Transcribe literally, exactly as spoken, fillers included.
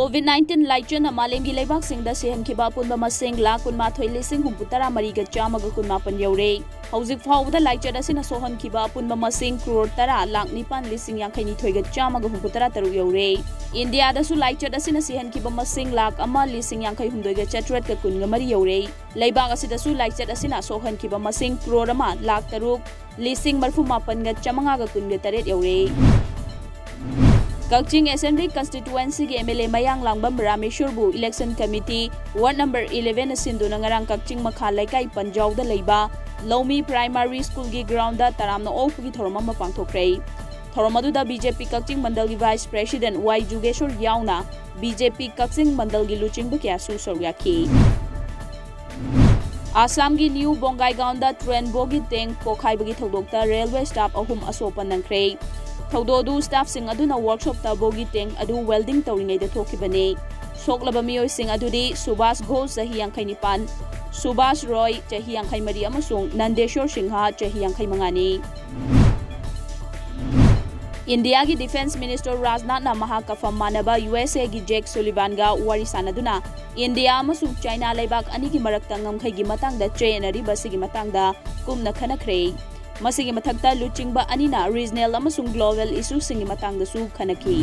COVID nineteen ꯂꯥꯏꯆꯠꯅ ꯃꯥꯂꯦꯝꯒꯤ ꯂꯩꯕꯥꯛꯁꯤꯡꯗ ꯁꯤꯍꯟꯈꯤꯕ ꯑꯄꯨꯟꯕ ꯃꯁꯤꯡ ꯂꯥꯈ ꯀꯨꯟꯃꯥꯊꯣꯏ ꯂꯤꯁꯤꯡ ꯍꯨꯝꯐꯨꯇꯔꯥ ꯃꯔꯤꯒ ꯆꯥꯝꯃꯒ ꯀꯨꯟꯃꯥꯄꯟ ꯌꯧꯔꯦ꯫ ꯍꯧꯖꯤꯛ ꯐꯥꯎꯕꯗ ꯂꯥꯏꯆꯠ ꯑꯁꯤꯅ ꯁꯣꯛꯍꯟꯈꯤꯕ ꯑꯄꯨꯟꯕ ꯃꯁꯤꯡ ꯀ꯭ꯔꯣꯔ ꯇꯔꯥ ꯂꯥꯈ ꯅꯤꯄꯥꯟ ꯂꯤꯁꯤꯡ ꯌꯥꯡꯈꯩ ꯅꯤꯊꯣꯏꯒ ꯆꯥꯝꯃꯒ ꯍꯨꯝꯐꯨꯇꯔꯥ ꯇꯔꯨꯛ ꯌꯧꯔꯦ꯫ ꯏꯟꯗꯤꯌꯥꯗꯁꯨ ꯂꯥꯏꯆꯠ ꯑꯁꯤꯅ ꯁꯤꯍꯟꯈꯤꯕ ꯃꯁꯤꯡ ꯂꯥꯈ ꯑꯃ ꯂꯤꯁꯤꯡ ꯌꯥꯡꯈꯩ ꯍꯨꯝꯗꯣꯏꯒ ꯆꯥꯇ꯭ꯔꯦꯠꯀ ꯀꯨꯟꯒ ꯃꯔꯤ ꯌꯧꯔꯦ꯫ ꯂꯩꯕꯥꯛ ꯑꯁꯤꯗꯁꯨ ꯂꯥꯏꯆꯠ ꯑꯁꯤꯅ ꯁꯣꯛꯍꯟꯈꯤꯕ ꯃꯁꯤꯡ ꯀ꯭ꯔꯣꯔ ꯑꯃ ꯂꯥꯈ ꯇꯔꯨꯛ ꯂꯤꯁꯤꯡ ꯃꯔꯤꯐꯨ ꯃꯥꯄꯟꯒ ꯆꯥꯃꯉꯥꯒ ꯀꯨꯟꯒ ꯇꯔꯦꯠ ꯌꯧꯔꯦ꯫ ꯀꯛꯆꯤꯡ Assembly Constituencyꯒꯤ MLA ꯃꯌꯥꯡꯂꯥꯡꯕꯝ ꯔꯥꯃꯦꯁꯣꯔꯕꯨ Election Committee Ward number eleven ꯅ ꯁꯤꯟꯗꯨꯅ ꯉꯔꯥꯡ ꯀꯛꯆꯤꯡ ꯃꯈꯥ ꯂꯩꯀꯥꯏ ꯄꯟꯖꯥꯎꯗ ꯂꯩꯕ ꯂꯧꯃꯤ Primary Schoolꯒꯤ groundꯗ ꯇꯔꯥꯝꯅ ꯑꯣꯛꯄꯒꯤ ꯊꯧꯔꯝ ꯑꯃ ꯄꯥꯡꯊꯣꯛꯈ꯭ꯔꯦ꯫ ꯊꯧꯔꯝ ꯑꯗꯨꯗ BJP ꯀꯛꯆꯤꯡ ꯃꯟꯗꯜꯒꯤ Vice President ꯋꯥꯏ ꯖꯨꯒꯦꯁꯣꯔ ꯌꯥꯎꯅ BJP ꯀꯛꯆꯤꯡ ꯃꯟꯗꯜꯒꯤ ꯂꯨꯆꯤꯡꯕ ꯀꯌꯥꯁꯨ ꯁꯔꯨꯛ ꯌꯥꯈꯤ꯫ ꯑꯁꯥꯝꯒꯤ ꯅ꯭ꯌꯨ ꯕꯣꯡꯒꯥꯏꯒꯥꯎꯟꯗ train bogie tank ꯄꯣꯈꯥꯏꯕꯒꯤ ꯊꯧꯗꯣꯛꯇ railway staff ꯑꯍꯨꯝ ꯑꯁꯣꯛꯄ ꯅꯪꯈ꯭ꯔꯦ꯫ ꯊꯧꯗꯣꯛ ꯑꯗꯨ staffꯁꯤꯡ ꯑꯗꯨꯅ workshopꯇ bogie tank ꯑꯗꯨ welding ꯇꯧꯔꯤꯉꯩꯗ ꯊꯣꯛꯈꯤꯕꯅꯤ꯫ ꯁꯣꯛꯂꯕ ꯃꯤꯑꯣꯏꯁꯤꯡ ꯑꯗꯨꯗꯤ ꯁꯨꯕꯥꯁ ꯘꯣꯁ, ꯆꯍꯤ ꯌꯥꯡꯈꯩ ꯅꯤꯄꯥꯟ, ꯁꯨꯕꯥꯁ ꯔꯣꯏ, ꯆꯍꯤ ꯌꯥꯡꯈꯩ ꯃꯔꯤ, ꯑꯃꯁꯨꯡ ꯅꯟꯗꯦꯁꯣꯔ ꯁꯤꯡꯍ, ꯆꯍꯤ ꯌꯥꯡꯈꯩ ꯃꯉꯥꯅꯤ꯫ ꯏꯟꯗꯤꯌꯥꯒꯤ Defence Minister ꯔꯥꯖꯅꯥꯊꯅ ꯃꯍꯥꯛꯀ ꯐꯝ ꯃꯥꯟꯅꯕ USAꯒꯤ ꯖꯦꯛ ꯁꯨꯂꯤꯚꯥꯟꯒ ꯋꯥꯔꯤ ꯁꯥꯟꯅꯗꯨꯅ ꯏꯟꯗꯤꯌꯥ ꯑꯃꯁꯨꯡ ꯆꯥꯏꯅꯥ ꯂꯩꯕꯥꯛ ꯑꯅꯤꯒꯤ ꯃꯔꯛꯇ ꯉꯝꯈꯩꯒꯤ ꯃꯇꯥꯡꯗ ꯆꯌꯦꯠꯅꯔꯤꯕ ꯑꯁꯤꯒꯤ ꯃꯇꯥꯡꯗ ꯀꯨꯞꯅ ꯈꯟꯅꯈ꯭ꯔꯦ꯫ ꯃꯁꯤꯒꯤ ꯃꯊꯛꯇ ꯂꯨꯆꯤꯡꯕ ꯑꯅꯤꯅ regional ꯑꯃꯁꯨꯡ global issueꯁꯤꯡꯒꯤ ꯃꯇꯥꯡꯗꯁꯨ ꯈꯟꯅꯈꯤ꯫